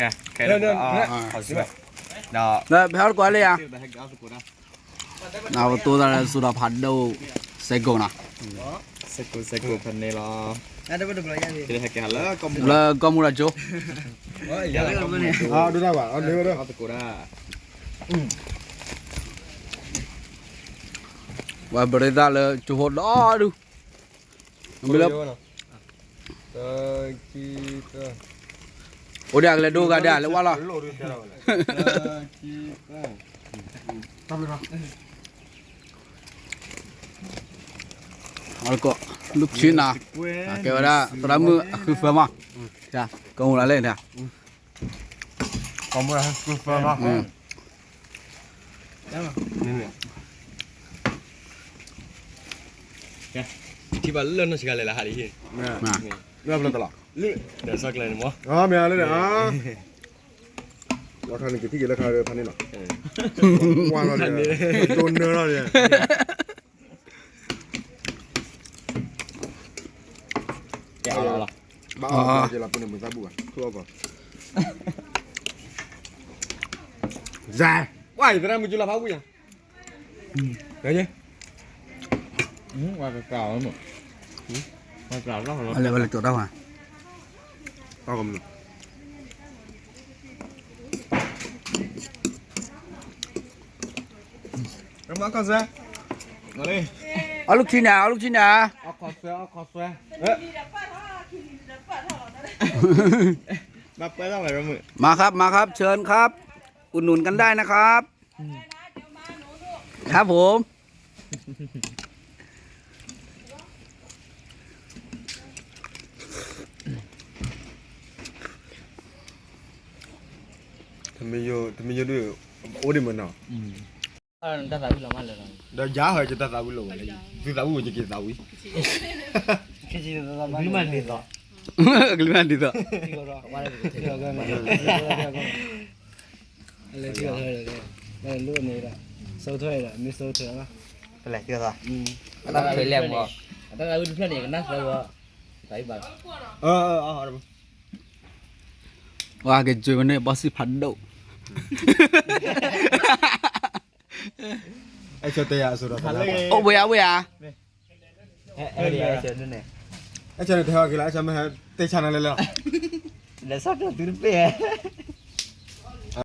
ဒီး လၢဖဲအီၣ်တကွၢ်လၢယၤ, နပတိၢ်သးလၢစူဒီးဖးဒိၣ်, စဲကိးနီၤ, စဲကိးစဲကိးဖဲန့ၣ်လီၤ, လၢကီၢ်မူရၤကၠိ, ဒိၣ်တၢ်ဘၣ်, ဝဲဘရ့သၣ်လၢကၠိဖိဒီဒူၣ်, မ့ၢ်လၢ အိၣ်ဒၣ်ကလဲၤဒိဂၤဒၣ်လၢဝါလီၤ, ကဲဝဲဒၣ် သရၣ်မုၣ်အဃုဖၢမး, ကီၢ်မူရၤလဲၣ်, ကီၢ်မူရၤဃုဖၢမး, ထံၣ်ဘၣ်လၢနီၢ်ဆံးခါလဲၤလၢဟးလံ, လၢဖျၢၣ်တလီၤ, ဒီးဆီကျဲန့ၣ်မ့ၢ်, မ့ၢ်လၢ, ဝါခါန့ၣ် ကထံၣ်က့ၤလၢခါဖးန့ၣ်လီၤ, ဝါလီၤ, ဒိနၢလီၤ, ဘၣ်အီၣ်လီၤ, ပန့ၣ်မုာ်သးဘူၣ်ဘၣ်, ထူအီၣ်ကီး, ယၤ, ဝါယသရၣ်မုၣ်ကၠူလီၤဖးဝံၣ်ယၤ, ဝဲကၠီ, ဝဲကၠီ, ဝဲကၠီ, ဝဲကၠီ, အီၣ်လုၢ်ခံန့ၣ်, အီၣ်လုၢ်ခံန့ၣ်, มาครับ มาครับ เชิญครับ อุดหนุนกันได้นะครับ ครับผม တမ့ၢ်ယိၣ်ဒုး အိၣ်ဒံးမ့ၢ်နီၤ, တၢ်သးဝံၣ်လီၤမးလၢာ်လီၤ, ဒီးယၤဟီၣ်ယတၢ်သးဝံၣ်လီၤဝဲ, သုသးဝံၣ်ဝဲယက့ၤသးဝံၣ်, ကလံၤမးဒ်သိး, ကလံၤမးဒ်သိး, လဲၤထံၣ်လီၤ, လၢန့ၣ်ဒီး စိာ်ထွဲဒီး မ့ၢ်စိာ်ထွဲလီၤ, ပလဲၤထံၣ်လီၤ, အတၢ်သးဝံၣ်တဖျၢၣ်န့ၣ် ကနၣ်သၢဝဲ, သးဝံၣ်ဘၣ်လီၤ, ဝါက့ၤကွ့ဝဲန့ၣ် ဘီစံၣ်ဖးဒိၣ်, အိၣ်ဝဲယၤ ဝဲယၤ, အဲၣ်ဆၢန့ၣ် တဟဲအီၤက့ၤလီၤ, အဲၣ်ဆၢမ့ၢ်ဟဲတဲဆါနၤလဲၣ်လီၤ, လဲၤဆီၣ်ထွဲသုတပ့ၢ်ဧါ,